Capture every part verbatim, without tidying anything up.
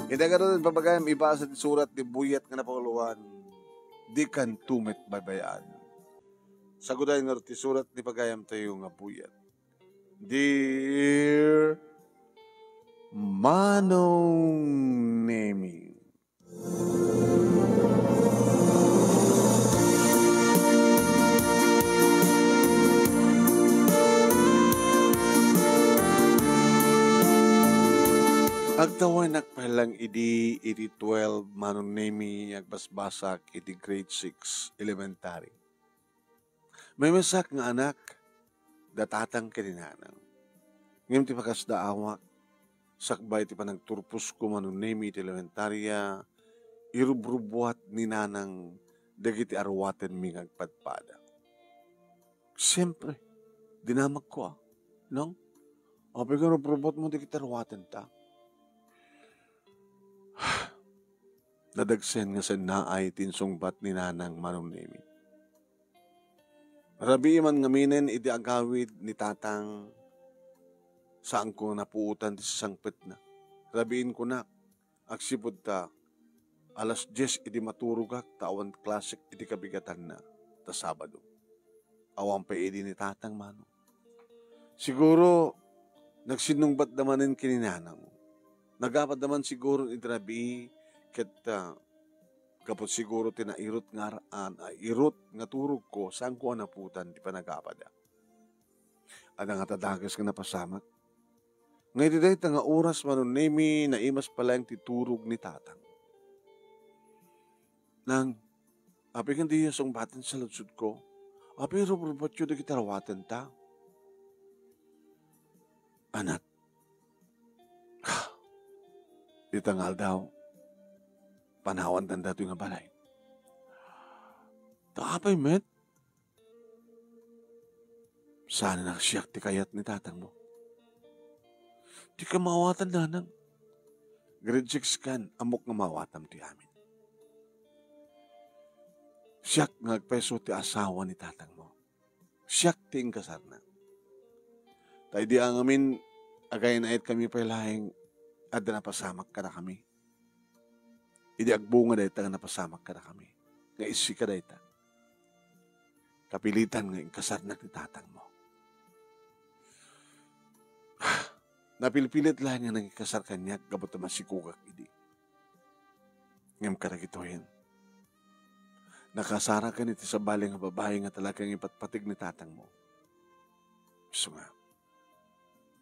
Ita ngarud, ibagam, ibasa ti surat ti buyat nga napanguloan, Dikanto met baybay-an. Sagudayna ti surat ti ibagam tayo nga buyat. Dear Manong Nemi. Agtawennak pay lang idi iti twelve, Manong Nemi, agbasbasak iti grade six elementary. Maymaysak nga anak da tatang ken ni nanang. Ngem ti pakasdaawak, sakbay ti panagturposko, Manong Nemi, iti elementaria, irubrubbuat ni nanang dagiti aruatenmi nga agpadpada. Siempre, dinamagko, a, Nang, apay nga irubrubbuatmo dagiti aruatenta? Nadagsen nga sennaay ti insungbat ni nanang, Manong Nemi. Rabii man ngaminen iti agawid ni tatang, saanko nga napuotan ti sisangpetna. Rabiin kunak, agsipud ta alas dies idi maturogak ta awan klasek iti kabigatanna ta Sabado. Awan pay idi ni tatang, Manong. Siguro, nagsinnungbatda manen ken ni nanang. Nagapadda man siguro iti rabii ket, ah, gapu siguro ti nairut nga ar-, ah, nairut nga turogko, saanko a napuotan ti panagapada. Adda ngata dakes nga napasamak. Nga iti dayta nga oras, Manong Nemi, naimas pay laeng ti turog ni tatang. Nang, apay ken diyo sungbaten saludsodko? Apay nga irubrubbuatyo dagiti aruatenta? Anak, dita nga aldaw, panawantan datoy nga balay. Ta apay met? Saan a siak ti kayat ni tatangmo. Dika maawatan, nanang. Grade six kan, ammok nga maawatam ti amin. Siak nga agpayso ti asawa ni tatangmo. Siak ti inkasarna. Ta idi a ngamin, agaynayatkami pay laeng, adda napasamak kadakami. Idi agbunga dayta nga napasamak kadakami, nga isika dayta, kapilitan nga inkasarnak ni tatangmo. Napilpilit laeng nga nangikasar kaniak gapu ta masikogak idi. Ngem kadagitoyen, nakasarakan iti sabali nga babai nga talaga nga ipatpateg ni tatangmo. Isu nga,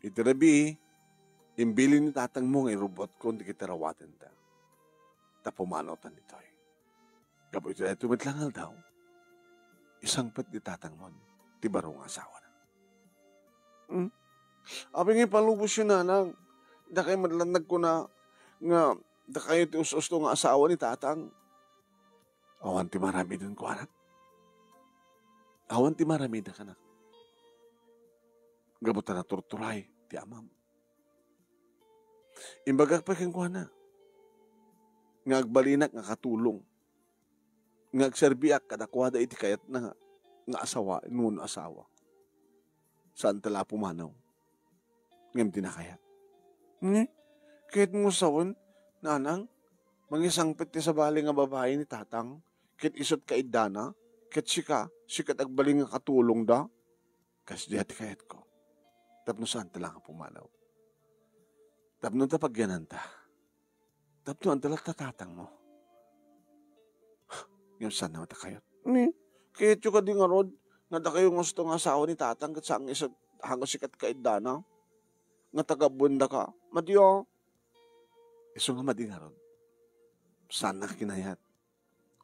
iti rabii, imbilin ni tatangmo nga irubrubbuatkon dagiti aruatenta. Ta pumanawtan ditoy. Gapu iti daytoy met la nga aldaw, isangpet ni tatangmon ti baro nga asawana. Hmm? Apay nga ipalubosyo, nanang? Dakay met laeng nagkuna nga dakayo ti us-usto nga asawa ni tatang. Awan ti maramidem, kuanak. Awan ti maramidem, anak. Gapu ta naturturay ti amam. Imbagak pay kenkuana nga agbalinak nga katulong, nga agserbiak kadakuada iti kayatna nga, nga asawa, wenno asawa. Saanta la a pumanaw. Ngem dina kayat. Ni, kayatmo sawen, nanang, mangisangpet ti sabali nga babai ni tatang, ket isut kaiddana, ket sika, sika ti agbalin nga katulongda? Kasdiay ti kayatko. Tapno saanta la nga pumanaw. Tapno ta pagyananta. Tapno adda latta tatangmo. Ngem saan a kayat. Ni, kayatyo kadi ngarud, nga dakayo nga usto nga asawa ni tatang, ket saan nga isu, hango sika ti kaiddana? Nga taga-Buendaka. Madi a. Isu nga madi ngarud. Saan a kinayat.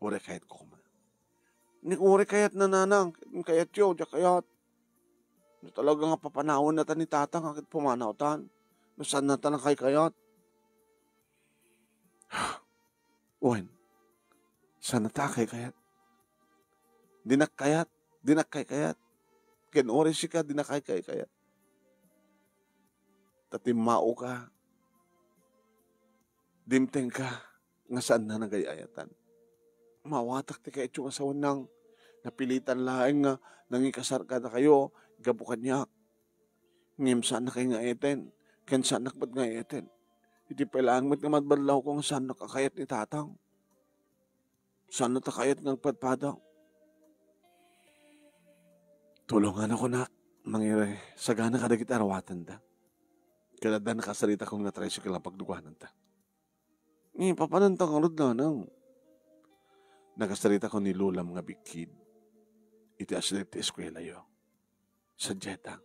Uray kayatko koma. Ni uray kayatna, nanang, kayatyo, diak kayat. No talaga nga papanawennata ni tatang, ket pumanawtan. No saan nata nakaykayat. Wen, saan nata a kaykayat. Dinak kayat, dinak kaykayat. Ken uray sika, dinak kaykayat. Ta timmaoka, dimtengka, nga saanna nagay-ayatan. Maawatak ti kayatyo nga sawen, nang, napilitan laeng nga nangikasar kadakayo gapu kaniak. Ngem saannakay nga ay-ayaten, ken saannak met nga ay-ayaten. Iti pay laeng met nga madballawko nga saannak a kayat ni tatang. Saanna ta kayat nga agpadpada. Tulonganakon, nak, mangiray sagana kadagiti arawatenda. Ket adda nakasaritakon nga tricycle a pagdugananta. Ni, papananta ngarud, nanang? Nakasaritakon ni Lolam nga bikkid iti asideg ti eskuelayo. Sadiay ta,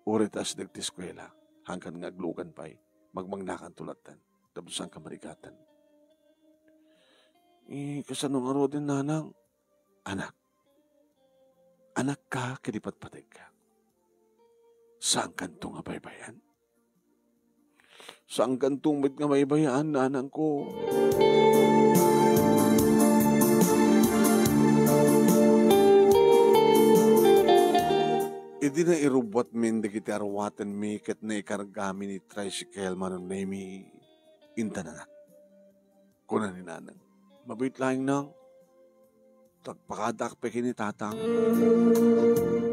uray ta asideg ti eskuela, haankan nga aglugan pay, magmangnakanto lattan, tapno saanka marigatan. Eh, kasano ngaruden, nanang? Anak, anakka ken ipatpategka. Saankanto nga baybay-an? Saankanto met nga baybay-an, nanangko. Idi nairubbuatmin dagiti arwatenmi ket naikargami ni tricycle Manong Nemi, intananak. Kuna ni nanang, "Mabiit laeng, nang. Agpakadaak pay ken ni tatang.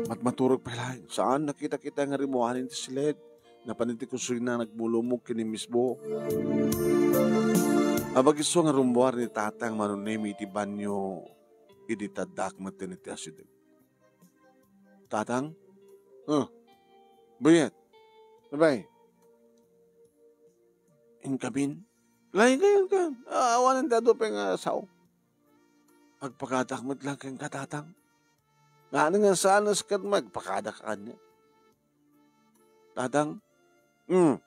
Matmaturog pay laeng. Saan, nakita-kita nga rimmuaren ti siled. Napan iti kusina, nagmulumog ken ni Miss Bo." Apagiso nga rummuar ni tatang Manong Nemi iti banyo, idi taddaak metten iti asideg. "Tatang? Oh, buyat. Babay. Inkamin? Laeng kayo, kan. Ah, awanan ti adu pay nga sao. Agpakadaak met laeng kenka, tatang. Ngano nga saan a ket agpakadaak kaniak? Tatang? Hmm.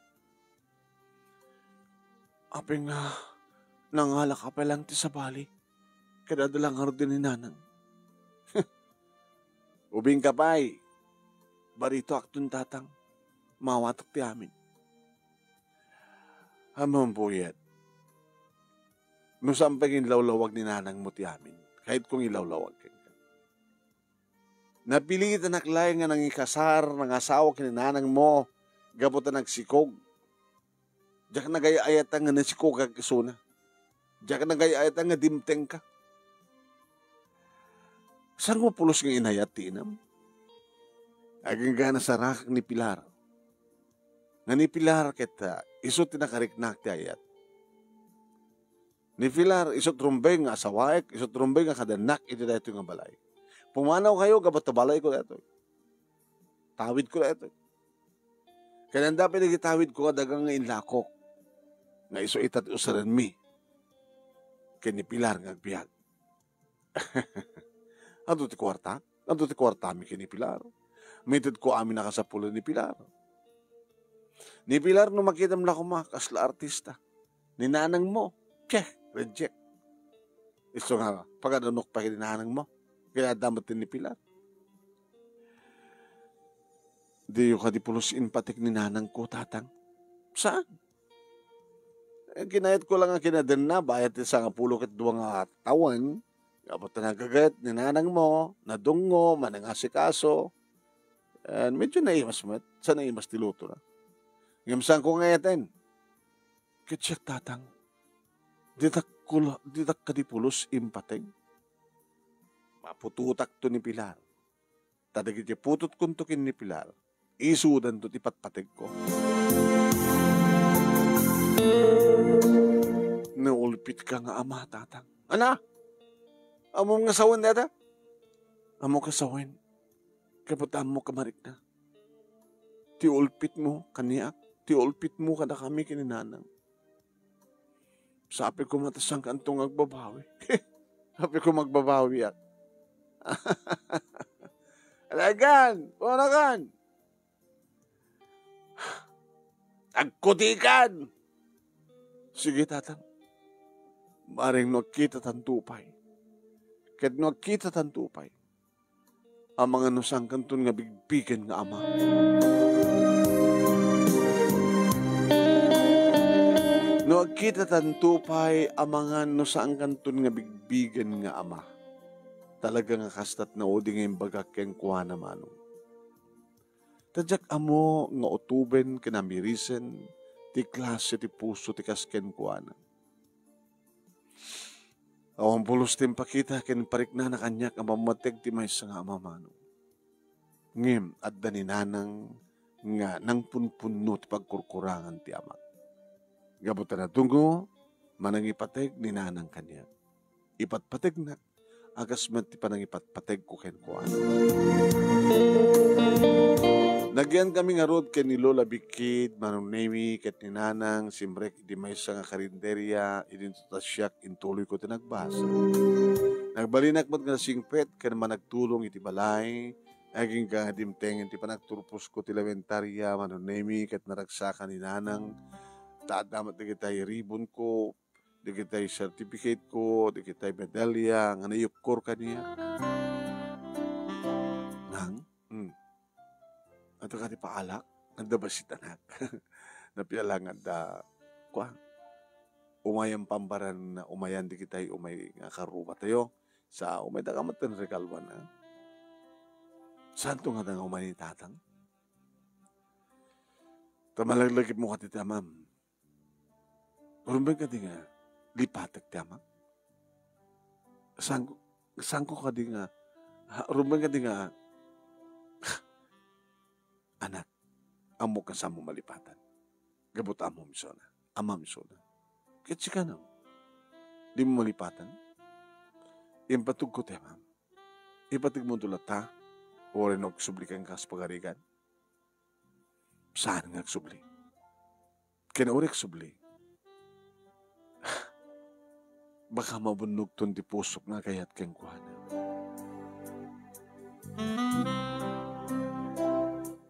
Apay nga nangalaka pay laeng ti sabali?" Ket adda la ngarud ni nanang. "Ubingka pay. Baritoakton, tatang. Maawatak ti amin." Ammom, buyat. No saan pay nga inlawlawag ni nanangmo ti amin, kayatko nga ilawlawag kenka. Napilitanak laeng nga nangikasar, nangasawa ken ni nanangmo gapu ta nagsikog. Diak nagay-ayatan nga nasikogak isuna. Diak nagay-ayatan nga dimtengka. Saan nga pulos nga inayat ti inam? Agingga nasarakak ni Pilar. Nga ni Pilar ket, ah, isu ti nakariknak ti ayat. Ni Pilar, isu't rumbeng nga asawaek, isu't rumbeng nga kadennak iti daytoy nga balay. Pumanaw kayo, gapu ta balayko daytoy. Tawidko daytoy. Ket ania pay dagiti tawidko a daga nga inlakok, nga isu ita ti usarenmi ken ni Pilar nga agbiag. Adu ti kuarta? Adu ti kuartami ken ni Pilar? Mitedko amin a kasapulan ni Pilar. Ni Pilar, no makitam la koma, kasla artista. Ni nanangmo, pie, reject. Isu nga, pagad-anok pay ni nanangmo. Kaya adda met ni Pilar. Diyo kadi pulos impatek ni nanangko, tatang? Saan? Eh, kinayatko la nga kinadenna, bayat ti sangapulo ket dua nga tawen. Gapu ta nagaget ni nanangmo, nadungngo, manangasikaso. And medyo naimas met, sa naimas ti lutona. Ngem saanko nga ayaten. Ket siak, tatang, ditak kula-, ditak kadi pulos impateg. Maputotakto ni Pilar. Ta dagiti putotkonto ken ni Pilar, isudanto ti patpategko. Naulpitka nga ama, tatang. Ana? Ammom nga sawen dayta? Ammok a sawen. Gapu ta ammok a marikna. Ti ulpitmo kaniak, ti ulpitmo kadakami ken ni nanang. Sapay koma ta saankanto nga agbabawi. Sapay koma agbabawiak. Alagan, punakan. Agkutikan. Sige, tatang. Bareng no agkitatanto pay. Ket no agkitatanto pay, amangan no saankanton nga bigbigen nga ama. No agkitatanto pay, amangan no saankanton nga bigbigen nga ama. Talaga nga kasta't naudi nga imbagak kenkuana, Manong. Ta diak ammo nga utoben ken amirisen ti klase ti puso ti kas kenkuana. Awan pulos ti impakita ken pariknana kaniak a mammateg ti maysa nga ama, Manong. Ngem adda ni nanang nga nangpunpunno ti pagkurkurangan ti amak. Gapu ta nadungo, manangipateg ni nanang kaniak. Ipatpategnak a kas met ti panangipatpategko kenkuana. Nagyan kami ngarud ken ni Lola Bikid, Manong Nemi, ket ni Nanang, simrek idi maysa nga karinderia, idinto ta siak intuloyko ti nagbasa. Nagbalinak met nga nasingpet ken managtulong iti balay, agingga nga dimtengen ti panagturposko ti lawentaria, Manong Nemi, ket naragsakan ni Nanang, ta adda met dagitay ribonko, dagitay certificate ko, dagitay medalya nga nayukkor kaniak. Nang? Hmm. Adda kadi paalak? Adda bassit, anak? Napiala nga adda, kua, umayan pambaran, umayan dagitay umay nga karrubatayo. Sa umay da ka met ti regaluan, a? Saanto nga adda nga umay ni tatang? Ta malaglagipmo kadi ti amam. Rumbeng kadi nga lipatek ti amak? Sangko, sangko kadi nga, ha, rumbeng kadi nga, anak, ammok nga saanmo malipatan. Gapu ta ammom isuna, amam isuna. Ket sika, no? Dimo malipatan? Impatugko ti amam. Ipategmonto latta, uray no agsubli kenka kas pagarigan. Saan nga agsubli? Ken uray agsubli, baka mabunnogton ti pusok nga agayat kenkuana.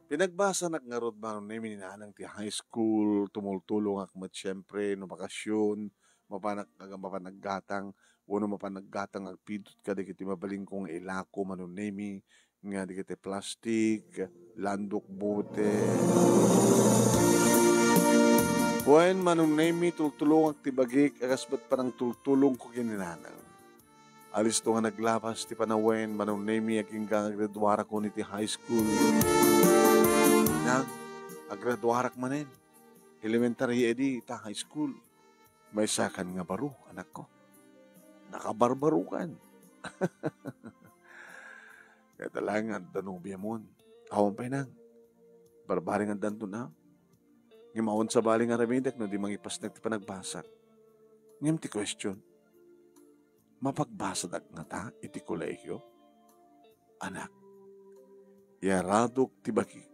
Pinagbasanak ngarud, Manong Nemi, ni Nanang ti high school, tumultulongak met, siempre, no bakasion, mapanak-, mapanaggatang, wenno mapanaggatang, agpidot kadagiti mabalinko nga ilako, Manong Nemi, nga dagiti plastik, landok, bote. Wen, Manong Nemi, tultulongak ti bagik a kas met panangtultulongko ken ni Nanang. Alisto nga naglabas ti panawen, Manong Nemi, agingga nga aggraduarakon iti high school. Nang, aggraduarak manen. Elementary idi ita high school. Maysakan nga baro, anakko. Nakabarbarokan. Ket ala nga adda nobiamon. Awan pay, Nang. Barbaring addanto, Nang. Ngem awan sabali nga aramidek no di mangipasnek ti panagbasak. Ngem ti question, mapagbasadak ngata iti kolehiyo? Anak, yaradok ti bagik.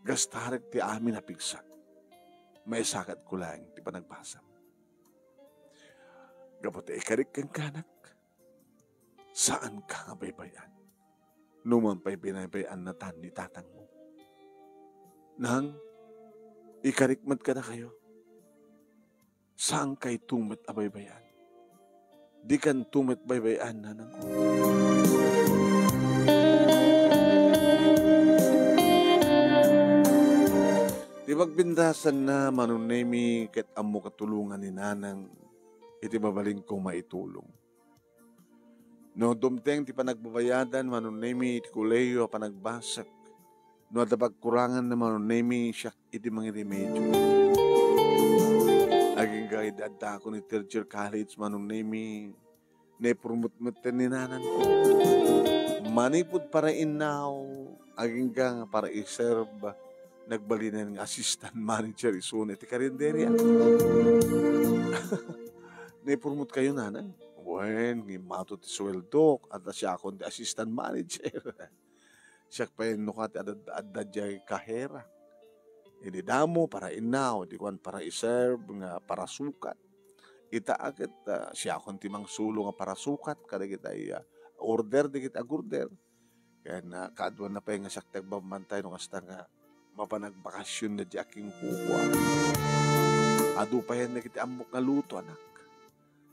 Gastarek ti amin a pigsak. Maisakadko laeng ti panagbasam. Gapu ta ikarik kenka, anak, saanka nga baybay-an. Numan pay binaybay-annatan ni tatangmo. Nang, ikarik met kadakayo. Saankayto met a baybay-an. Dikanto met baybay-an, nanangko. Ti pagpintasanna, Manong Nemi, ket ammok a tulongan ni Nanang iti mabalinko maitulong. No dumteng ti panagbabayadan, Manong Nemi, iti kolehiyo a panagbasek, no adda pagkurangan, Manong Nemi, siak iti mangiremedio. Agingga idi addakon iti third year college, Manong Nemi, naipurmot metten ni nanangko. Manipud parainnaw, agingga nga para-iserb, nagbalinen nga assistant manager isuna iti karinderia. Naipurmotkayo, nanang? Wen, ngimmato ti sueldok, adda siakon ti assistant manager. Siak pay no kadi adda, adda diay kahera. Idi damo, parainnaw, idi kuan, para-iserb nga parasukat. Ita a ket, ah, siakon ti mangsulo nga parasukat kadagiti, ah, order dagiti agorder. Ken, ah, kaaduanna pay nga siak ti agbabantay no kasta nga mapan agbakasyon daydiay a kenkuana. Adu payen dagiti ammok nga luto, anak.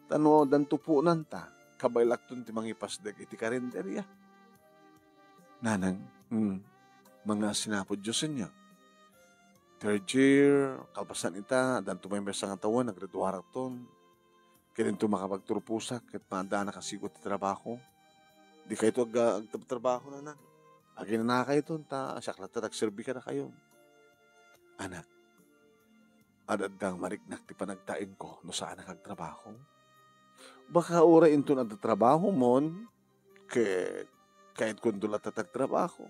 Ta no addanto puonanta, kabaelakton ti mangipasdek iti karinderia. Nanang, hmm, mangngaasinapod Diosenyo. Third year, kalpasan ita, addanto pay maysa nga tawen, naggraduarakton. Ket inton makapagturposak, ket maaddanak a sigo ti trabaho. Dikayto ag-, agtrabaho, nanang. Aginanakayton, ta siak latta ti agserbi kadakayo. Anak, ad-adda nga mariknak ti panagtaengko no saanak agtrabaho. Baka uray inton adda trabahomon, ket kayatkonto latta ti agtrabaho.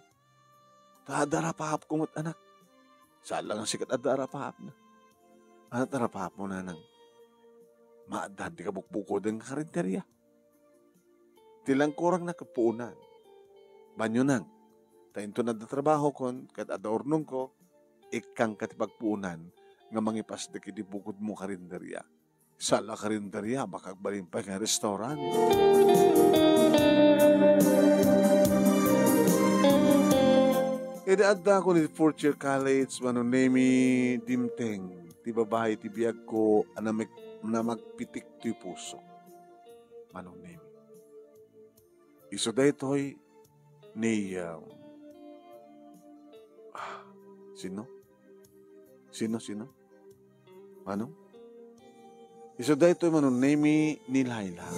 Ta adda arapaapko met, anak. Saan la nga sika ti adda arapaapna. Ania ti arapatmo, nanang? Maaddaan ti kabukbukoden nga karinderia. Ti langkurangna ket puonan. Banionang, ta inton adda trabahokon ket adda urnongko, ikkangka ti pagpuonan nga mangipasdek iti bukodmo karinderia. Saan la karinderia, baka agbalin pay nga restaurant. Idi addakon iti fourth year college, Manong Nemi, dimteng ti babai ti biagko a namag-, namagpitik toy puso. Manong Nemi. Isu daytoy ni, um, ah, sino? Sino, sino? Manong? Isu daytoy, Manong Nemi, ni Laila.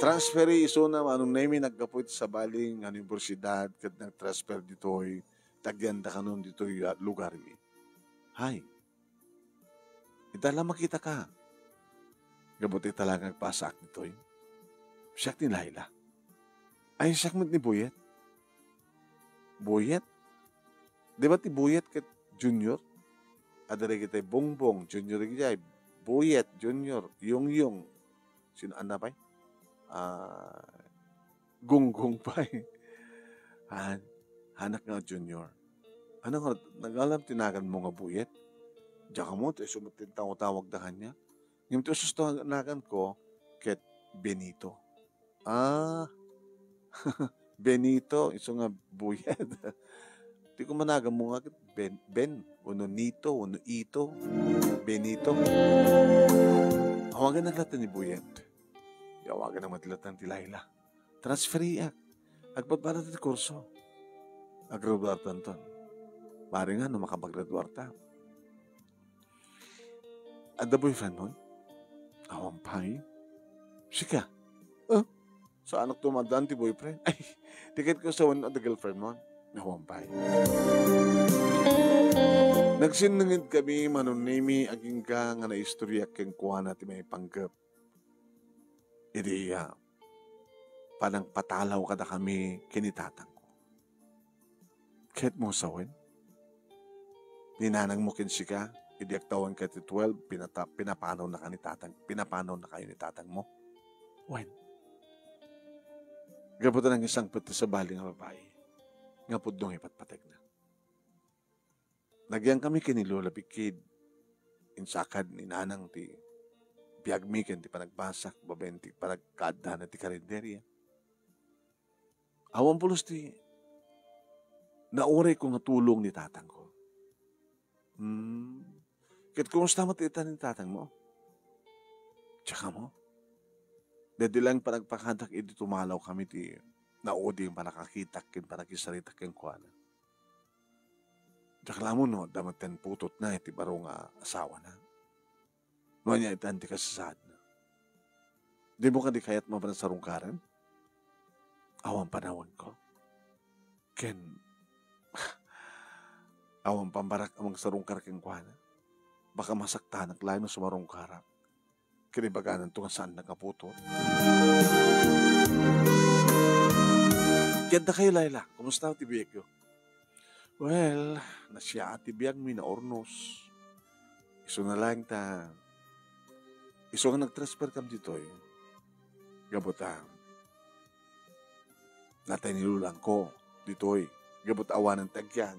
Transferi isuna, Manong Nemi, naggapu iti sabali nga universidad ket nagtransfer ditoy, ta agyanda kanon ditoy, ah, lugarmi. Hay. Ita la makitaka. Gapu ta ita la nga agpasaak ditoy. Siak ni Laila. Ay, siak met ni Buyet. Buyet? Di ba ti Buyet ket Junior? Adda dagiti Bongbong, Junior idiay. Buyet, Junior, Yongyong. Sino, ania pay? Ah, Gunggong pay. Han, hanak nga Junior. Ania nga, nagalam ti naganmo nga Buyet? Diak ammo, ti isu met ti tawag-tawagda kaniak. Ngem ti usus ti naganko, ket Benito. Ah, Benito, isu nga Buyet. Ti ko managanmo nga ket Ben, Ben, wenno Nito, wenno Ito, Benito. Awagannak latta ni Buyet. Awagannak met latta ti Laila. Transferiak. Agpadpada ti kurso. Agraduartanton. Mari nga no makapagraduarta. Adda boyfriendmon? Awan pay. Sika? Eh? Saanak tumaddaan ti boyfriend? Ay, ti ket ko sa wenno adda girlfriendmon? Awan pay. Nagsinnanged kami, Manong Nemi, agingga nga naistoryak kenkuana ti maipanggep. Idi, ah, panangpatalaw kadakami ken ni tatangko. Ket mo sawen, ni nanangmo ken sika, idi agtawenka ti twelve, pinata-, pinapanawnaka ni tatang-, pinapanawnakayo ni tatangmo. Wen, gapu ta nangisangpet ti sabali nga babai nga pudno nga ipatpategna. Nagyan kami ken ni Lola Bikid. Insakad ni Nanang ti biagmi ken ti panagbasak babaen ti panagkaaddana ti karinderia. Awan pulos ti naurayko nga tulong ni tatangko. Hmm. Ket kumusta met ita ni tatangmo? Diak ammo. Daydi laeng panagpakadak idi tumalaw kami ti naudi nga panakakitak ken panakisaritak kenkuana. Diak la ammo no adda met ti putotna iti baro nga asawana. No ania ita ti kasasaadna. Dimo kadi kayat mapan sarungkaren? Awan panawenko. Ken, awan pambarak a mangsarungkar kenkuana. Baka masaktanak laeng no sumarungkarak. Ken ibagananto nga saannak a putot. Ket dakayo, Laila, kumusta ti biagyo? Well, nasiaat ti biagmi, naurnos. Isuna laeng ta, isu nga nagtransferkami ditoy. Gapu ta, natay ni Lolangko ditoy. Gapu ta awanen ti agyan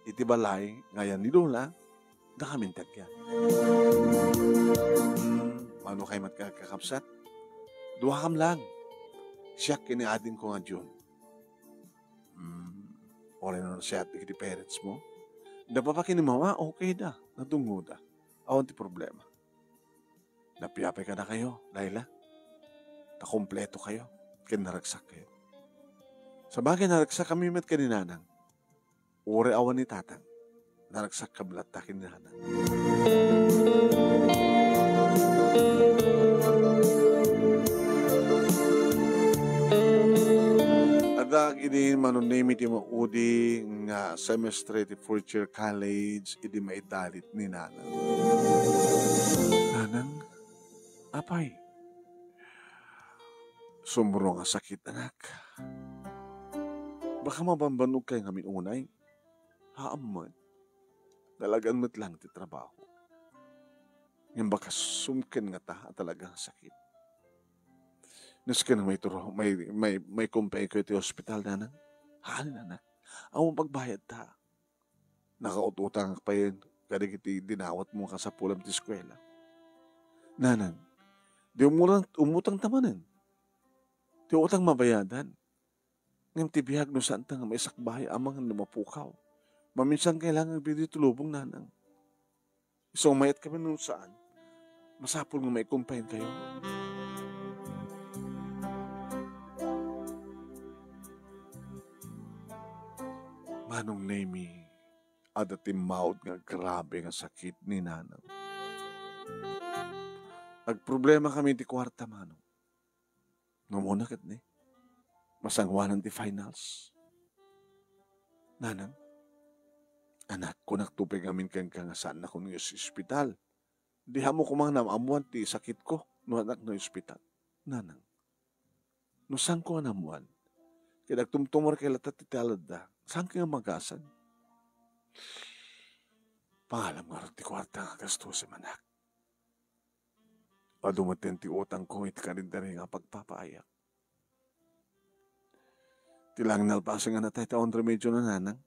iti balay nga ayan ni Lola, dakamin ti agyan. Hmm, mano kay met ka, kakabsat? Duakam lang. Siak ken ni adingko nga Jun. Hmm, uray no nasiaat dagiti parents mo. Napapakini mama, okay da. Nadungngoda. Awan ti problema. Napiapay kadakayo, Laila. Ta kompleto kayo. Ken naragsak kayo. Sabagay, naragsak kami met ken ni Nanang. Uray awan ni Tatang, naragsak kami latta ken ni Nanang. Adda idi Manong Nemi ti maudi nga semester ti fourth year college idi maidalit ni Nanang. Nanang, apay, sumrong a sakit, anak. Baka mabanbannog kay ngamin unay. Haan met. talagan met lang ti trabaho. Ngem bakasum ken ngata a talaga nga sakit. Nasken nga maituro, may, may, maikumpayenkayo ti ospital, nanang? Haan, anak. Awan pagbayadta. Nakaut-utangak payen kadagiti dinawatmo nga kasapulam ti eskuela. Nanang, di umurang-, umutangta manen. Ti utang mabayadan. Ngem ti biag no saanta nga maisakbayo amangan no mapukaw. Maminsan kailangan agbiddut ti lubong, nanang. Isu nga mayat kami no saan, masapul nga maikumpayenkayo. Manong Nemi, adda timmaud nga grabe nga sakit ni nanang. Agproblema kami ti kuarta, manong. Umuna ket ni, masangoanan ti finals. Nanang, anak, kunak to pay ngamin kenka nga saannakon nga is-, ospital. Di ammo koma nga naam-ammoan ti sakitko no saannak nga ospital. Nanang, no saanko nga naammoan, ket agtumtumarka latta ti aladda, saanka nga magasat? Pangalam ngarud ti kuarta nga gastusem, anak. Adu metten ti utangko iti karindereng a pagpapaayak. Ti lang nalpasen nga natay ti awan remedio na, nanang.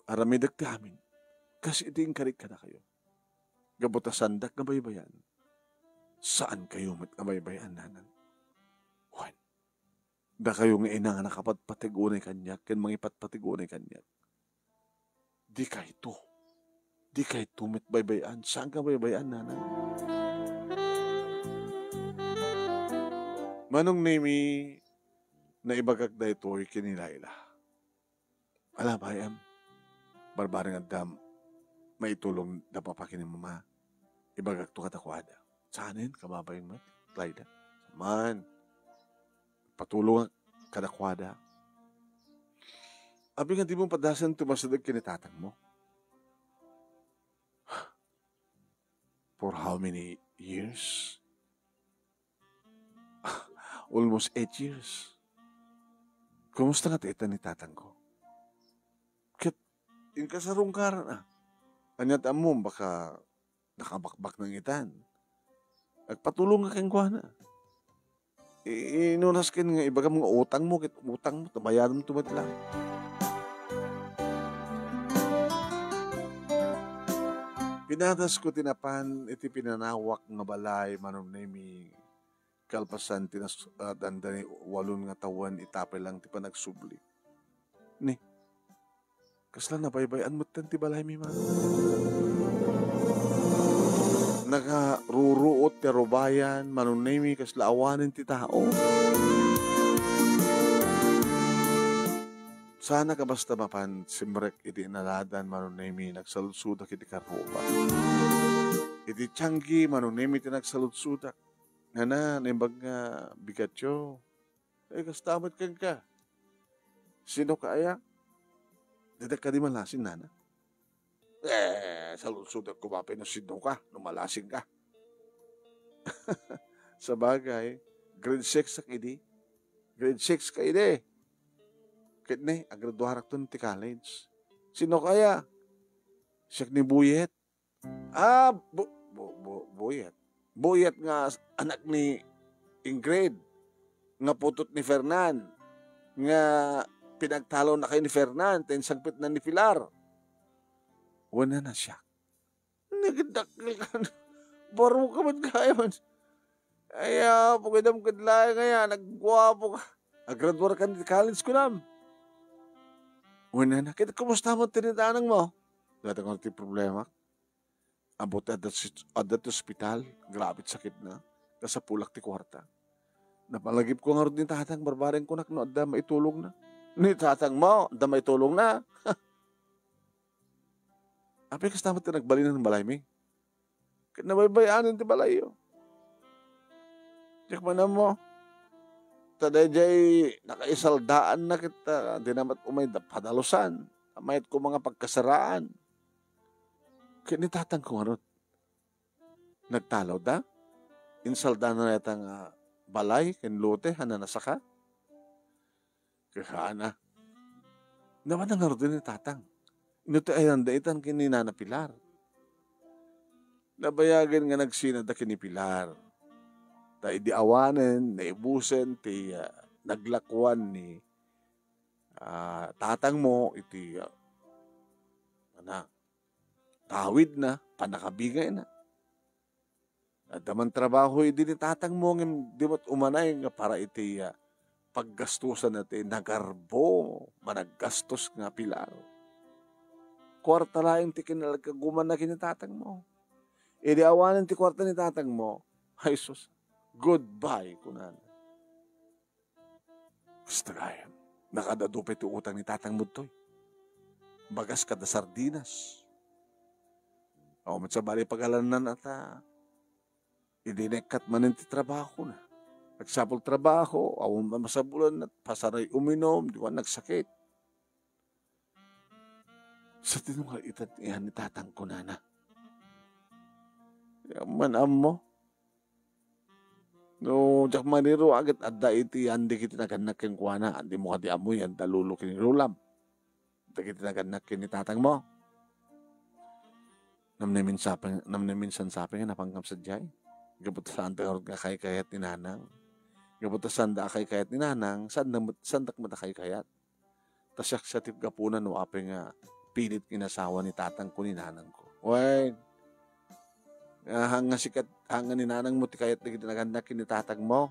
Aramidek ti amin. Kas iti inkarik kadakayo. Gapu ta saandak nga baybay-an. Saankayo met nga baybay-an, nanang. Wen, dakayo nga ina nga nakapatpatig unay kaniak ken mangipatpatig unay kaniak. Dikayto. Dikayto met baybay-an. Saanka baybay-an, nanang? Manong Nemi, naibagak daytoy ken ni Laila. Ala, bay-am. Barbareng adda maitulong da papa ken ni mama. Ibagakto kadakuada. Saanen, kababain met, Laila? Man, patulongak kadakuada. Apay nga dimo padasen ti umasideg ken ni tatangmo? For how many years? Almost eight years. Kumusta nga ti itan ni tatangko? Ket inkasarungkaran, ah. Ania ti ammom, baka nakabakbak nang itan. Agpatulongak kenkuana. I-, inunas ken nga ibagam nga utangmo, ket utangmo, ta bayademto met lang. Pinadasko ti napan iti pinanawak nga balay, Manong Nemi, kalpasan ti nas-, ah, dandani walon nga tawen ita pay lang ti panagsubli. Ni, kasla nabaybay-an metten ti balaymi, man. Nakaruruot ti arubayan, Manong Nemi, kasla awanen ti tao. Saanak a basta mapan simrek iti inaladan, Manong Nemi, nagsaludsodak iti karruba. Iti tianggi, Manong Nemi, ti nagsaludsodak. Nana, naimbag nga bigatyo. Eh, kasta met kenka. Sinoka aya? Didak kadi malasing, nana. Eh, saludsodak koma pay no sinoka, no malasingka. Sabagay, grade six ak idi. Grade six ka idi. Ket ni, agraduarakton ti college. Sinoka aya? Siak ni Buyet. Ah, bu-, bu-, bu-, Buyet. Buyet nga s-, anak ni Ingrid, nga putut ni Fernan, nga pinagtalonakayo ni Fernan, ta insangpetna ni Pilar. Wen, nana, siak. Nagdakkel ka. Baro ka met gayam. Ay, ah, pagidam ket laeng aya, nagguapo ka. Agraduar ka ti college, kunam. Wen, nana, ket kumusta met ti ni tatangmo? Dayta nga ti problema. Ammok ti adda si-, adda ti ospital, grabe ti sakitna. Nasapulak ti kuarta. Napalagipko ngarud ni tatang, barbareng kunak no adda maitulongna. Ni tatangmo, adda maitulongna. Apay kasta met ti nagbalin ti balaymi? Ket nabaybay-anen ti balayyo. Diak man ammo. Ta daydiay nakaisaldaan na ket, ah, dina met umay da-, padalusan. Mayat koma nga pagkasaraan. Ket ni tatangko ngarud, nagtalawda? Insaldana dayta nga balay ken lote a nanasaka? Ket haan a. Nabanna ngarud ni tatang. No ti ayan, daitan ken ni Nana Pilar. Nabayagen nga nagsinada ken ni Pilar. Ta idi awanen, naibusen ti, ah, naglakuan ni, ah, tatangmo iti, ah, ana, tawidna, pannakabingayna. Adda man trabaho idi ni tatangmo, ngem di met umanay nga para iti, ah, paggastusan ti nagarbo, managgastos nga Pilar. Kuarta laeng ti kinalagkagumanna ken ni tatangmo. Idi awanen ti kuarta ni tatangmo, ay sus, goodbye, kunana. Kasta gayam, nakaad-adu pay ti utang ni tatangmo ditoy. Bagas kada sardinas. O, met sabali pagalannan ata, idi naikkat manen ti trabahona. Nagsapul trabaho, awan masabulan, pasaray uminom, di ba, nagsakit. Sa tinungal itan iyan ni tatang, kunana. Di man ammo. No, diak maniruaget adda iti andi kiti nagannak kenkuana, andi mo kadi ammoy, adda lolo ken ni lolam. Dagiti nagannak ken ni tatangmo. Namnamin sapay, namnaminsan sapay nga napangngap sadiay. Gapu ta saanda ngarud nga kaykayat ni nanang. Gapu ta saanda a kaykayat ni nanang, saanda met, saandak met a kaykayat. Ta siak sa ti gapuna no apay nga pilit inasawa ni tatangko ni nanangko. Wen, ah, haan nga sikat, haan nga ni nanangmo ti kayat dagiti nagannak ken ni tatangmo.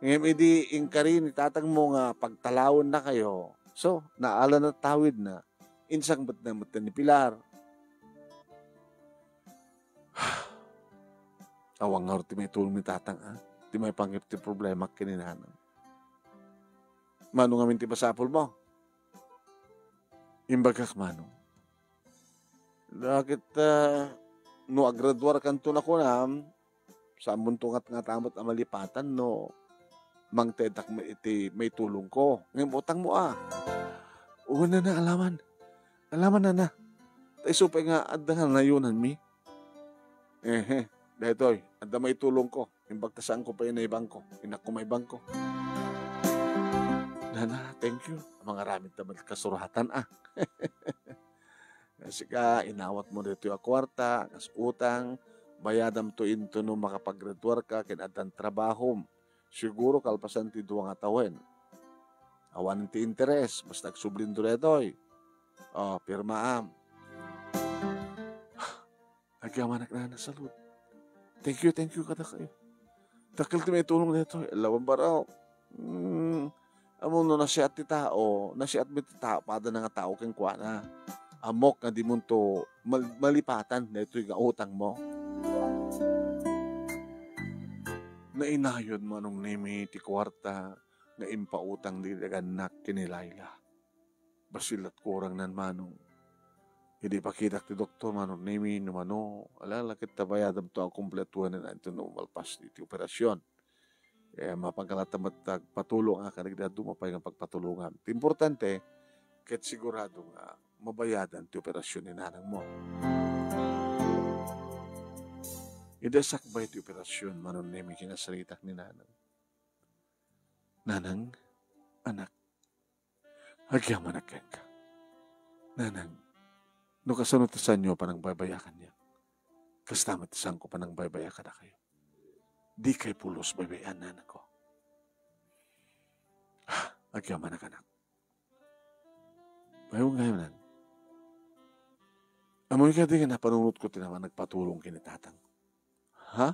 Ngem idi inkari ni tatangmo nga pagtalawennakayo, so, naala na tawidna, insangpetna met ni Pilar. Awan ngarud ti maitulong ni tatang, a? Ti maipanggep ti problema ken ni nanang. Mano ngamin ti masapulmo? Imbagak, Manong. Dakit, ah, no agraduarkanto na kunam, saanmonto ngatngatamot a malipatan no mangtedak met iti maitulongko. Ngem utangmo, a? Wen, nana, alaman. Alaman, nana. Ta isu pay nga adda nga nayunanmi. Ehe, daytoy, adda maitulongko. Imbag ta saanko pay naibangko. Inakko maibangko. Nana, thank you. Mangaramid ta met kasuratan, a. Sika, inawatmo daytoy a kuarta, kas utang, bayadamto intono makapagraduarka ken addan trabahom. Siguro kalpasan ti dua nga tawen. Awan ti interes, basta agsublindo daytoy. O, pirmaam. Agyamanak, nana, salud. Thank you, thank you kadakayo. Dakkel ti maitulong daytoy. Laban baro. Hmm, ammom no nasiat ti tao, nasiat met ti tao, pada na nga tao kenkuana. Ammok nga dimonto mal-, malipatan daytoy nga utangmo. Nainayon, Manong Nemi, ti kuarta nga impautang dagiti nagannak ken ni Laila. Bassit la ti kurangnan, Manong. Idi ipakitak ti doktor, Manong Nemi, no mano, ala, ala ket ta bayadamto a kumpletuanen intono malpas iti operasyon. Eh, mapagalatam met ti agpatulong a kadagiti adu mapay nga pagpatulongam. Ti importante, ket sigurado nga mabayadan ti operasyon ni nanangmo. Idi sakbay ti operasyon, Manong Nemi, kinasaritak ni nanang. Nanang, anak, agyamanak kenka. Nanang, no kasano ti saanyo a panangbaybay-a kaniak, kasta met ti saanko panangbaybay-a kadakayo. Dikay pulos baybay-an, nanangko. Agyamanak, anak. Bayo nga, nang. Ammoy kadi nga napanunotko ti napan nagpatulong ken ni tatang. Ha?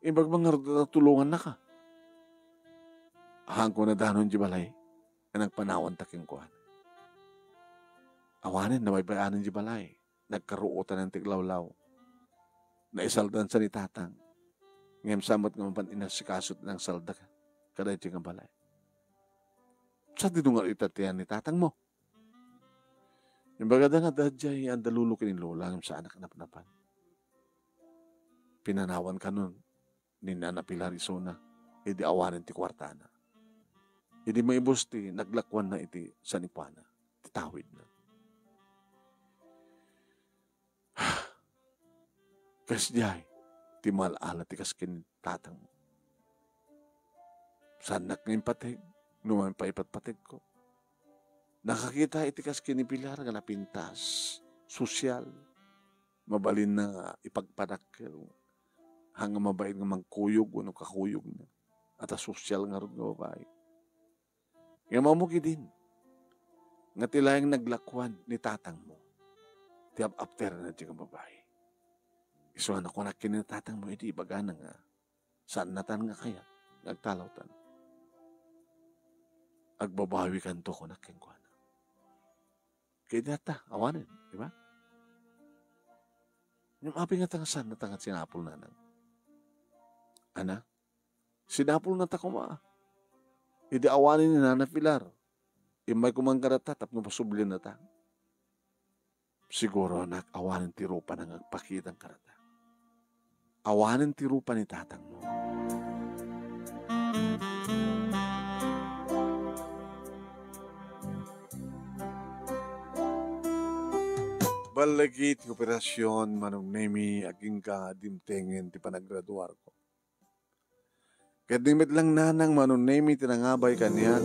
Imbag man ngarud a tulongannaka. Haanko nadanon di balay, a nagpanawanta kenkuana. Awanen, nabaybay-anen di balay. Nagkaruotanen ti aglawlaw. Naisaldansa ni tatang. Ngem saan met nga mapan inasikaso ti nangsalda kadaytoy nga balay. Sa dinungal ita ti ni tatangmo? Imbagada nga adda diay adda lolo ken ni lola ngem saanak a napnapan. Pinanawan kanon ni Nana Pilar isuna idi awanen ti kuartana. Idi maibus ti naglakuanna iti sanikuana, ti tawidna. Kas diay ti maal-ala ti kas ken tatangmo. Saannak nga impateg no mapaipatpategko. Nakakita iti kas ken ni Pilar nga napintas, sosyal. Mabalinna nga ipagpadakkel. Haan nga mabain nga mangkuyog wenno kakuyogna. Ata sosyal ngarud nga babai. Ngem ammok idin nga ti laeng naglakuan ni tatangmo ti ap-apteran dayta nga babai. Isu nga nakunak ken ni tatangmo idi ibagana nga saannatan nga kayat nga agtalawtan. Agbabawikanto, kunak kenkuana. Kaya data, awanen, di ba? Ngem apay ngata nga saannata nga sinapul, nanang? Ana, sinapulnata koma. Idi awanen ni Nana Pilar, immay koma kadata tapno pasubliennata. Siguro, anak, awanen ti rupana nga agpakita kadata. Awanen ti rupa ni tatangmo. Balligi ti operasion, Manong Nemi, agingga dimtengen ti panagraduarko. Ket di met lang, nanang, Manong Nemi ti nangabay kaniak,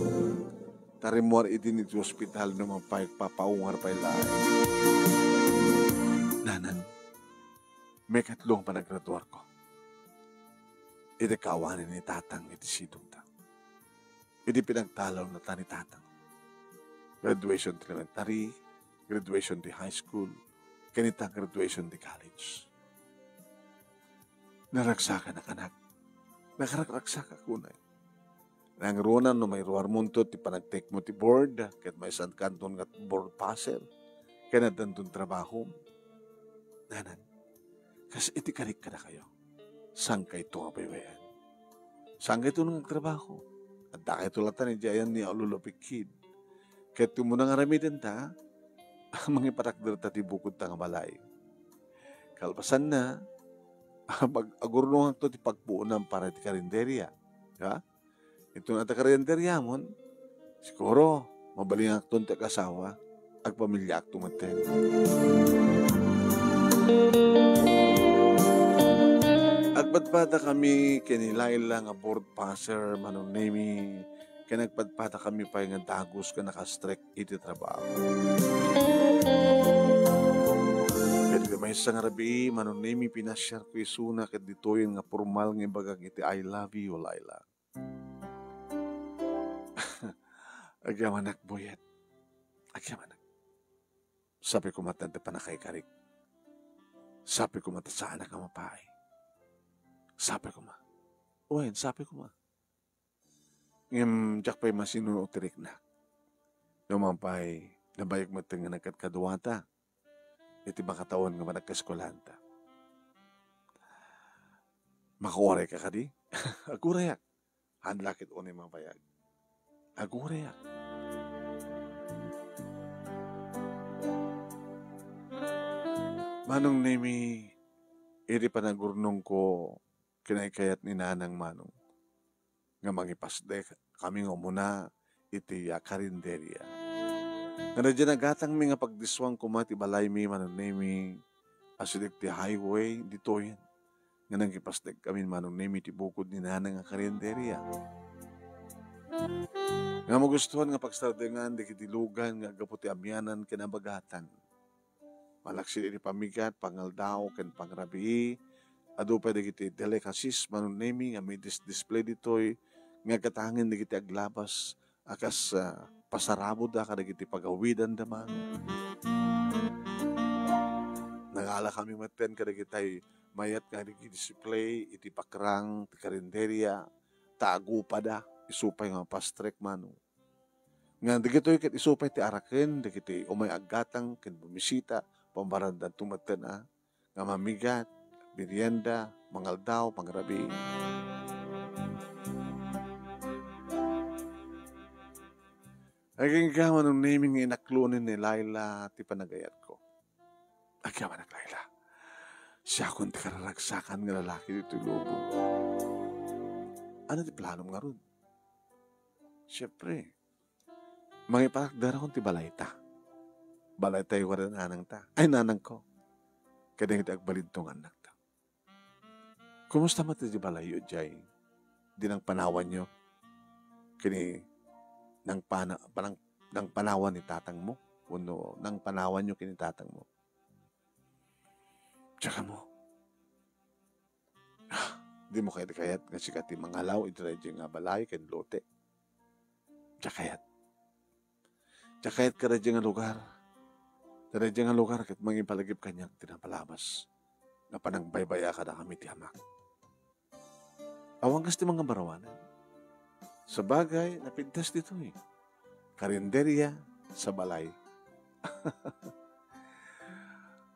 ta rimmuar idin iti ospital no mapay papaungar pay laeng. Nanang, maikatlo nga panagraduarko. Iti kaawanen ni tatang iti sidongta. Iti pinagtalawnata ni tatang. Graduation ti elementary, graduation ti high school, ken ita graduation ti college. Naragsakanak, anak. Nakaragragsakak unay. Nangrunan no mairuarmonto ti panagtekmo ti board, ket maisangkanton nga board passer, ken addanton trabahom. Nanang, kas iti karik kadakayo, saankayto nga baybay-an. Saankayto nga agtrabaho. Addakayto latta idiay ayan ni Lolo Pikid. Ket ti umuna nga aramidenta, mangipatakderta ti bukodta nga balay. Kalpasanna, pag-, agurnongakto ti pagpuonam para iti karinderia. Ha? Iti adda karinderia mon, siguro, mabalingakton ti agasawa, agpamiliaakto metten. Agpadpadakami ken ni Laila nga board passer, Manong Nemi, ken agpadpadakami pay nga dagus nga nakastrek iti trabaho. Ket iti maysa nga rabii, Manong Nemi, pinasiarko isuna ket ditoyen nga pormal nga ibagak iti "I love you, Laila." Agyamanak, Boyet. Agyamanak. Sapay koma ti pannakaikarik. Sapay koma ta saanak a mapaay. Sapay koma. Wen, sapay koma. Ngem diak pay masinuno ti riknak. No man pay, nabayag met nga nagkadkaduata iti makatawen nga panagkaeskuelanta. Makaurayka kadi? Agurayak. Haan la ket unay mabayag. Agurayak. Manong Nemi, iti panagurnongko, kinaykayat ni Nanang Manong nga mangipasdek kami nga umuna iti, ah, karinderia. Nga daydiay nagatangmi nga pagdissuan koma ti balaymi, Manong Nemi, asideg ti highway ditoyen nga nangipasdek kami, Manong Nemi, ti bukod ni Nanang a karinderia. Nga magustuhan nga pagsardengan dagiti lugan nga aggapu ti amianan ken abagatan. Malaksid iti pammigat, pangaldaw, ken pangrabii, adu pay dagiti delicacies, Manong Nemi, nga midis-display ditoy nga agkatangen dagiti aglabas a kas, ah, pasarabudda kadagiti pagawidanda, Manong. Nangalakami metten kadagitay mayat nga nagdidisplay iti pakrang ti karinderia, ta agupada, isu pay nga mapastrek, Manong. Nga dagitoy ket isu pay ti araken dagiti umay aggatang ken bumisita, pambarandanto metten a nga mamigat, merienda, mangaldaw, pangrabii. Agingga, Manong Nemi, nga inaklonen ni Laila ti panagayatko. Agyamanak, Laila. Siakon ti kararagsakan nga lalaki ditoy lubong. Ania ti planom ngarud? Siempre, mangipatakderakon ti balayta. Balayta a wada nanangta. Ay, nanangko. Kadagiti agbalin nga annakta. Kumusta met ti balayyo idiay? Di nangpanawanyo? Ken ni nangpana-, panang-, nangpanawan ni tatangmo wenno nangpanawanyo ken ni tatangmo? Diak ammo. Dimo kayat, kayat nga sika ti mangalaw iti daydiay nga balay ken lote? Diak kayat. Diak kayat kadaydiay nga lugar. Ta daydiay nga lugar ket mangipalagip kaniak ti napalabas nga panagbaybay-a kadakami ti Amak. Awan kas ti mangabarawanan. Sabagay, napintas ditoy. Karinderia sa balay.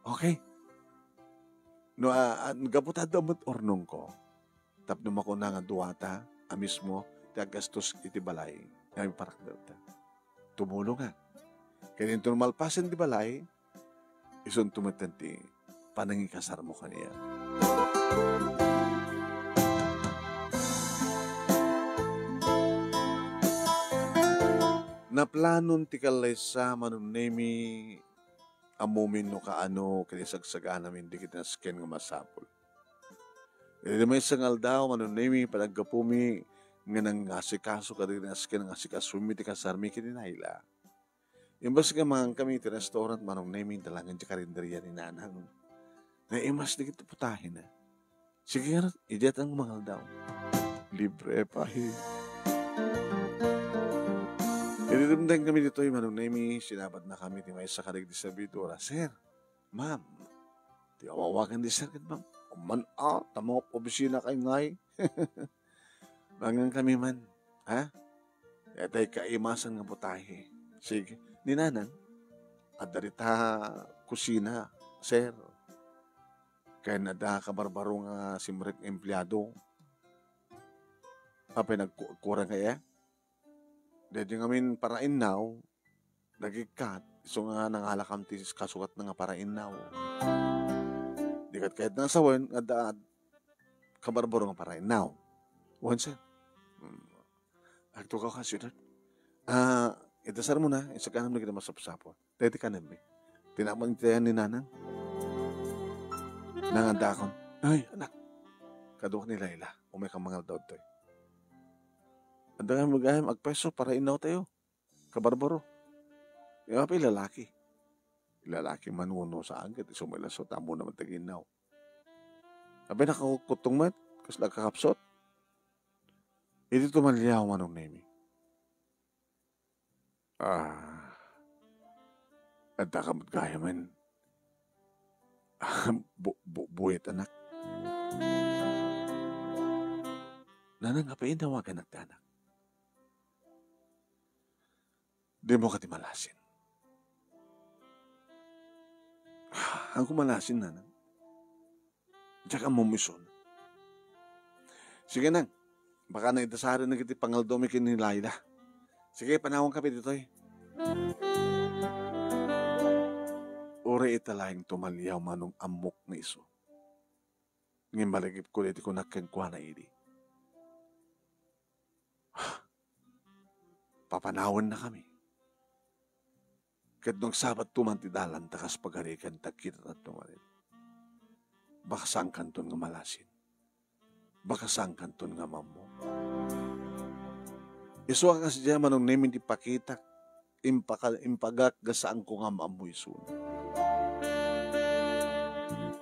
Okay. No, ah, ah, gapu ta adda met urnongko, tapno makuna nga duata a mismo ti aggastos iti balay nga iparakdawta. Tumulongak. Ken inton malpasen ti balay, isunto metten ti panangikasarmo kaniak. Naplanon ti kallaysa, Manong Nemi, ammomin no kaano ket isagsaganamin dagiti nasken nga masapul. Iti maysa nga aldaw, Manong Nemi, panaggapumi nga nangasikaso kadagiti nasken nga asikasomi ti kasarmi ken ni Laila. Imbes nga mangankami iti restaurant, Manong Nemi, inta laeng ti karinderia ni Nanang. Naimas dagiti putahina. Sige ngarud, idiat nga mangaldaw. Libre pay. Idi dumtengkami ditoy, Manong Nemi, sinabadnakami ti maysa kadagiti servidora, "Sir, ma'am, ti awawagan di sir ket ma'am." "Amman a, ta mangop-opisina kay ngay." Mangankami man, ha? Daytay kaimasan nga putahe. Sige. Ni Nanang, adda dita kusina, sir. Ken adda kabarbaro nga simrek nga empleado. Apay nagku-, kurang kaya? Daydi ngamin parainnaw, nagikkat, isu nga nangalakam ti kasugatna nga parainnaw. Di ket kayatna nga sawen nga adda kabarbaro nga parainnaw. Wen, sir. Hmm. Agtugaw ka, sweetheart. Ah, idasarmona, isaganam dagiti masapsapul. Daydi kanenmi. Tinaman iti ayan ni Nanang. Nangadakon. Ay, anak. Kaduak ni Laila. Umay ka mangaldaw ditoy. Adda nga gayam agpwesto para innawtayo. Kabarbaro. Apay lalaki. Lalaki man wenno saan ket isu met laeng, ammona met ti aginnaw. Apay nakakuttong met, kasla kakapsut. Idi tumaliaw, Manong Nemi. Ah, adda ka met gayamen. Bu-, bu-, buet, anak. Nanang, apay inawaganak ti anak? Dimo kadi malasin? Haanko malasin, Nanang. Diak ammom isuna. Sige, Nang. Baka naidasaren dagiti pangaldawmi ken ni Laila. Sige, panawanka ditoy. Uray ita laeng tumaliaw, Manong, ammok nga isu. Ngem malagipko daydi kunak kenkuana idi. Papanawennakami. Ket no agsabatto man ti dalanta kas pagarigan, ta kita tatto manen. Baka saankanton nga malasin. Baka saankanton nga maammo. Isu a kasdiay, Manong Nemi, ti pakitak, impaka-, impagak nga saanko nga maammo isuna.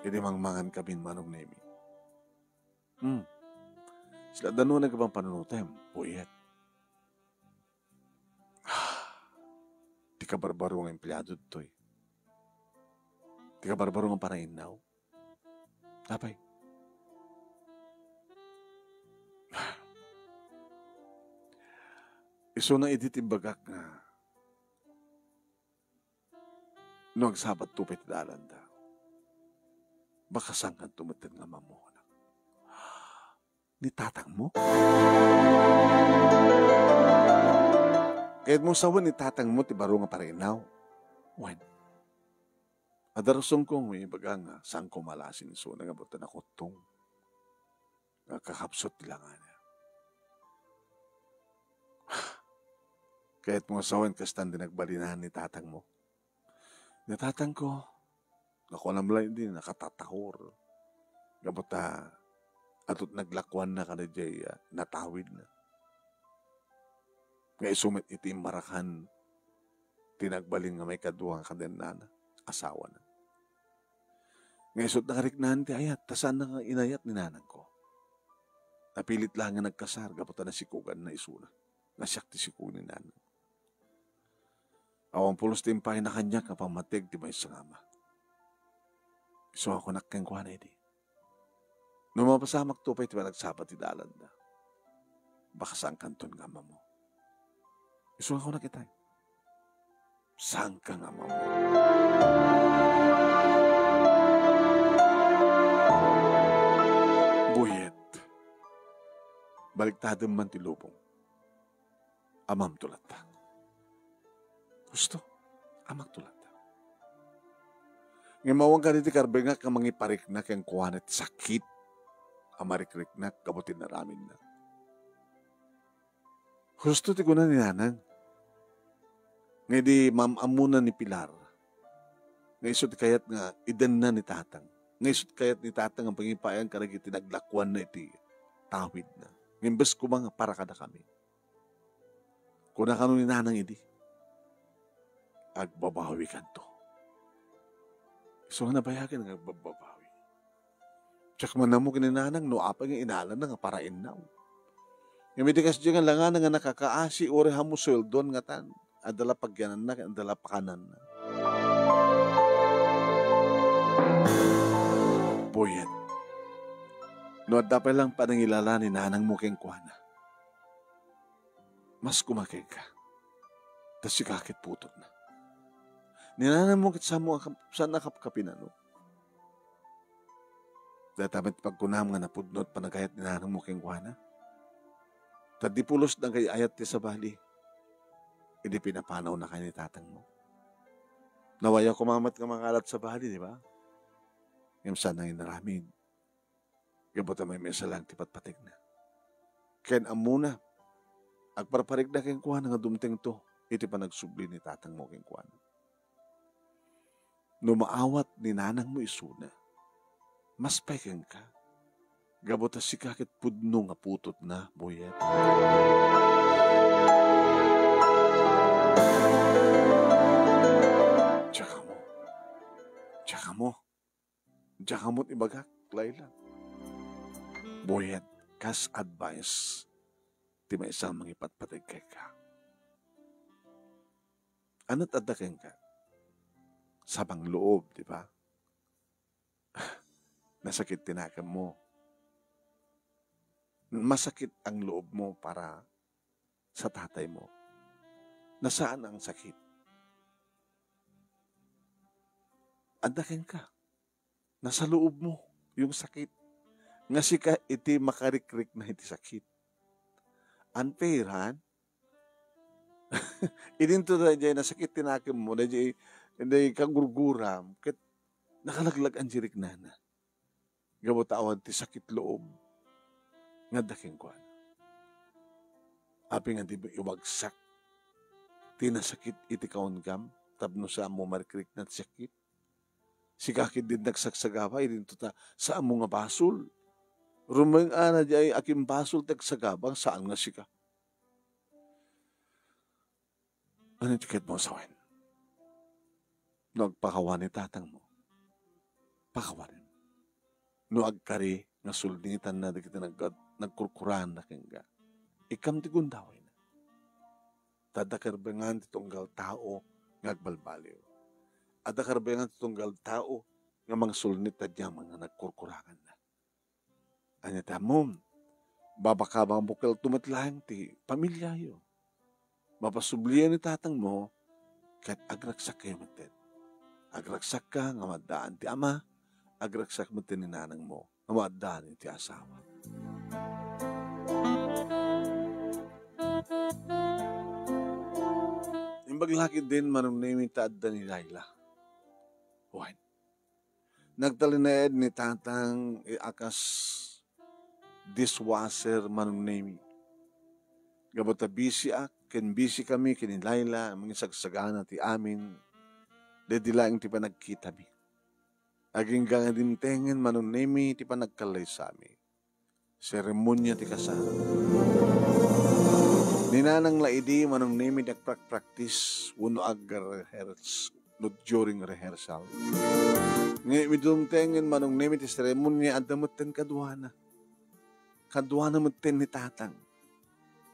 Idi mangmangan kamin, Manong Nemi. Hmm. Sila dano nga agpampanunotem, buyet. Ti kabarbaro nga empleado ditoy. Ti kabarbaro nga parainnaw. Apay? Isuna idi ti imbagak nga no agsabatto pay ti dalanda, baka saankanto metten nga maammo, anak. Ni tatangmo? Kayatmo sawen ni tatangmo ti baro nga parainnaw? Wen. Adda rasonko nga ibaga nga saanko malasin isuna nga batta nakuttong. Nga kakapsut ti langana. Kayatmo sawen kastan ti nagbalinaen ni tatangmo? Ni tatangko, nakuanam laeng idi nakatatahor. Gapu ta, adu ti naglakuanna kadaydiay, ah, natawidna. Nga isu met iti immarakan, ti nagbalin nga maikadua nga kadennana, asawana. Nga isut' nakariknaan ti ayat, ta saanna nga inayat ni nanangko. Napilit la nga nagkasar gapu ta nasikoganna isuna. Nga siak ti sikog ni nanang. Awan pulos ti impayna kaniak nga pammateg ti maysa nga ama. Isu nga kunak kenkuana idi, "No mapasamakto pay ti panagsapa ti dalanna, baka saankanton nga amamo." Isu nga kunak itay, "Saanka nga amamo." Buyet, baliktadem man ti lubong. Amamto latta. Husto, amakto latta. Ngem awan kadi ti karbengak nga mangiparikna kenkuana ti sakit a marikriknak gapu ti inaramidna. Husto ti kuna ni nanang. Nga idi maam-ammona ni Pilar, nga isu ti kayat nga idenna ni tatang. Nga isu ti kayat ni tatang nga pangipayan kadagiti naglakuanna iti tawidna. Nga imbes koma nga para kadakami. Kuna kano ni nanang idi, "Agbabawikanto." Isu nga nabayagen nga agbabawi. Diak man ammo ken ni nanang no apay nga inalana nga para innaw. Ngem idi kasdiay nga langana nga nakakaasi, uray ammo sueldoan ngatan, adda la pagyananna ken adda la pakananna. Buyet, no adda pay lang panangilala ni nanangmo kenkuana, mas kumakenka. Ta sika ket putotna. Ni nanangmo ket saanmo a kap-, saan a kapkapinano. Dayta met pagkunam nga napudno ti panagayat ni nanangmo kenkuana. Ta di pulos nagay-ayat ti sabali idi pinapanawnaka ni tatangmo. Nawayaw koma met nga mangalat sabali, di ba? Ngem saan nga inaramid. Gapu ta maymaysa lang ti patpategna. Ken ammona, agparparikna kenkuana nga dumtengto iti panagsubli ni tatangmo kenkuana. No maawat ni nanangmo isuna, mas pay kenka. Gapu ta sika ket pudno nga putotna, Buyet. Diak ammo. Diak ammo. Diak ammo ti ibagak, Laila. Buyet, kas advice ti maysa a mangipatpateg kenka. Ania ti adda kenka? Sabang loob, di ba? Nasakit ti nakemmo. Masakit ang loob mo para sa tatay mo. Nasaan ang sakit? Adda kenka. Nasa loob mo yung sakit. Nga sika iti makarikrikna iti sakit. Unfair, han? Idinto daydiay nasakit ti nakemmo, daydiay, daydiay kagurguram, ket nakalaglag-an ti riknana. Gapu ta awan ti sakit loob nga adda kenkuana. Apay nga di iwagsak ti nasakit iti kaungam tapno saanmo marikrikna ti sakit? Sika ket di nagsagsagaba, idinto ta saanmo nga basol. Rumbeng-ana diay akimbasol ti agsagaba, saan nga sika. Ania ti kayatmo a sawen? No agpakawan ni tatangmo, pakawanem. No agkari nga sulnitanna dagiti nag-, nagkurkuraanna kenka, ikkam ti gundawayna. Ta adda karbengan ti tunggal tao nga agbalbaliw. Adda karbengan ti tunggal tao nga mangsulnit aniaman nga nagkurkuraanna. Ania ti ammom? Babakabangmo kelto met laeng ti pamiliayo. Mapasubliyo ni tatangmo, ket agragsakkayo metten. Agragsakka nga maaddaan ti ama, agragsak metten ni nanangmo nga maaddaan ti asawa. Imbag la ketdin, Manong Nemi, ta adda ni Laila. Wen, nagtalinaed ni Tatang a kas dishwasher, Manong Nemi. Gapu ta busy-ak ken busy kami ken ni Laila, mangisagsagana ti amin, daydi laeng ti panagkitami. Agingga nga dimtengen, Manong Nemi, ti panagkallaysami. Seremonia ti kasar. Ni nanang la idi Manong Nemi ti agprak-practice wenno ag-rehearse no during rehearsal. Ngem idi dumtengen Manong Nemi ti seremonia, adda metten kaduana. Kaduana metten ni tatang.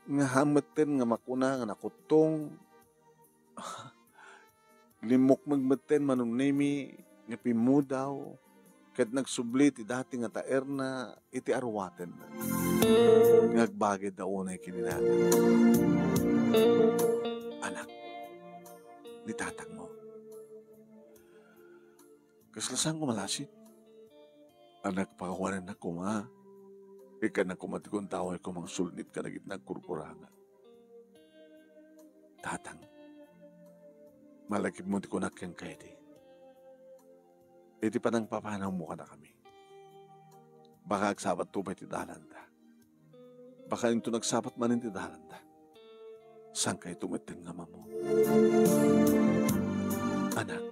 Nga haan metten nga makuna nga nakuttong. Limmukmeg metten Manong Nemi nga pimmudaw ket nagsubli ti dati nga taerna iti aruatenna. Nga agbagidda unay ken ni nanang. Anak, ni tatangmo. Kasla saan ko malasi? Anak, pakawanennak koma. Ikkannak koma ti kuntaway ko mangsulnit kadagiti nagkurkurangan. Tatang, malagipmo ti kunak kenka idi. Iti panangpapanawmo kadakami. Baka agsabatto pay ti dalanda. Baka inton agsabat manen ti dalanda. Saan kayto metten nga mammo? Anak,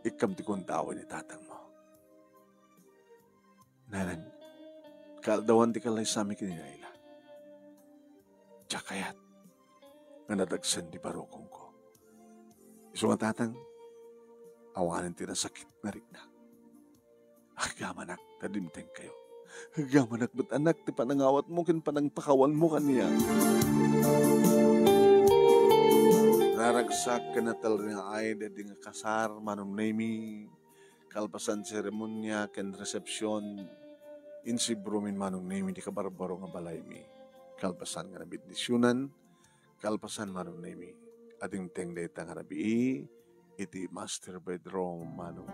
ikkam ti kuntaway ni tatangmo. Nanang, kaaldawan ti kalaysami ken ni Laila. Diak kayat nga nadagsen ti barukongko. Isu nga tatang, awanen ti nasakit nga rikna. Agyamanak ta dimtengkayo. Agyamanak met, anak, ti panangawatmo ken panangpakawanmo kaniak. Naragsak ken natalinaay daydi nga kasar, Manong Nemi. Kalpasan seremonia ken resepsion, insibromin Manong Nemi ti kabarbaro nga balaymi. Kalpasan nga nabendisionan, kalpasan Manong Nemi, adingteng dayta nga rabii iti master bedroom, Manong.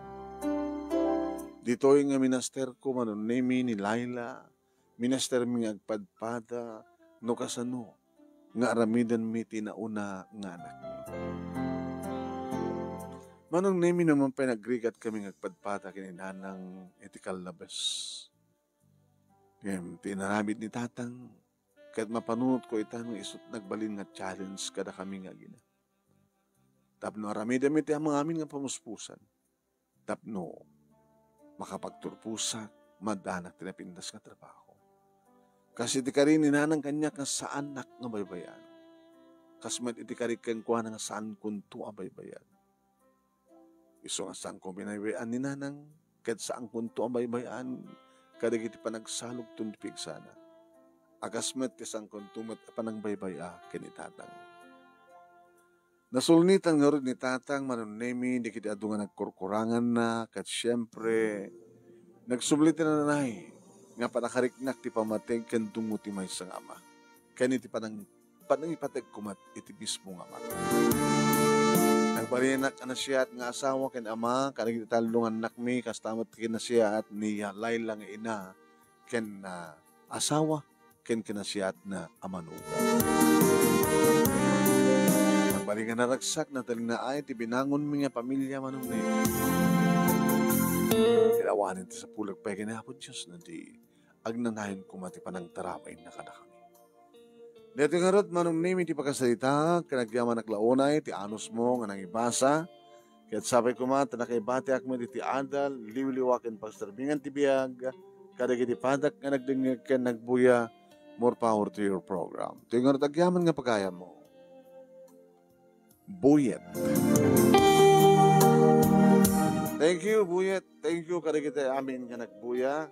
Ditoy nga minasterko, Manong Nemi, ni Laila, minastermi nga agpadpada no kasano nga aramidenmi ti nauna nga anakmi. Manong Nemi, no man pay nagrigat kami nga agpadpada ken ni nanang iti kallabes. Ngem ti inaramid ni tatang, ket mapanunotko ita nga isut' nagbalin nga challenge kadakami nga agina. Tapno aramidenmi ti amangamin nga pamuspusan. Tapno makapagturposak, maaddanak ti napintas nga trabaho. Kas iti kari ni nanang kaniak nga saannak nga baybay-an. Kas met iti kari kenkuana nga saankonto a baybay-an. Isu nga saanko binaybay-an ni nanang, ket saankonto a baybay-an kadagiti panagsalugton ti pigsana. A kas met ti saankonto met a panangbaybay-a ken ni tatang. Nasulnitan ngarud ni tatang, Manong Nemi, dagiti adu nga nagkurkuranganna, ket siempre, nagsubli ti nanay nga panakariknak ti pammateg ken dungngo ti maysa nga ama, ken iti panang-, panangipateg koma iti mismo nga ama. Nagbalinak a nasayaat nga asawa ken ama kadagiti tallo nga annakmi, kasta met ti kinasiyaat ni Laila nga ina ken, ah, asawa ken kinasiyaatna a manugang. Nagbalin nga naragsak, natalinaay ti binangonmi nga pamilia, Manong Nemi. Ket awanen ti sapulek pay ken Apo Dios no di agnanayon koma ti panangtarabay na kadakami. Daytoy ngarud, Manong Nemi, ti pakasaritaak, ken agyamanak la unay ti anusmo nga nangibasa, ket sapay koma ta nakaibatiak met iti adal, liwliwa ken pagserbingan ti biag, kadagiti padak nga nagdengngeg ken nagbuya. More power to your program. Toy ngarud agyaman nga pagayammo. Buyet. Thank you, Buyet. Thank you kadagiti amin nga nagbuya.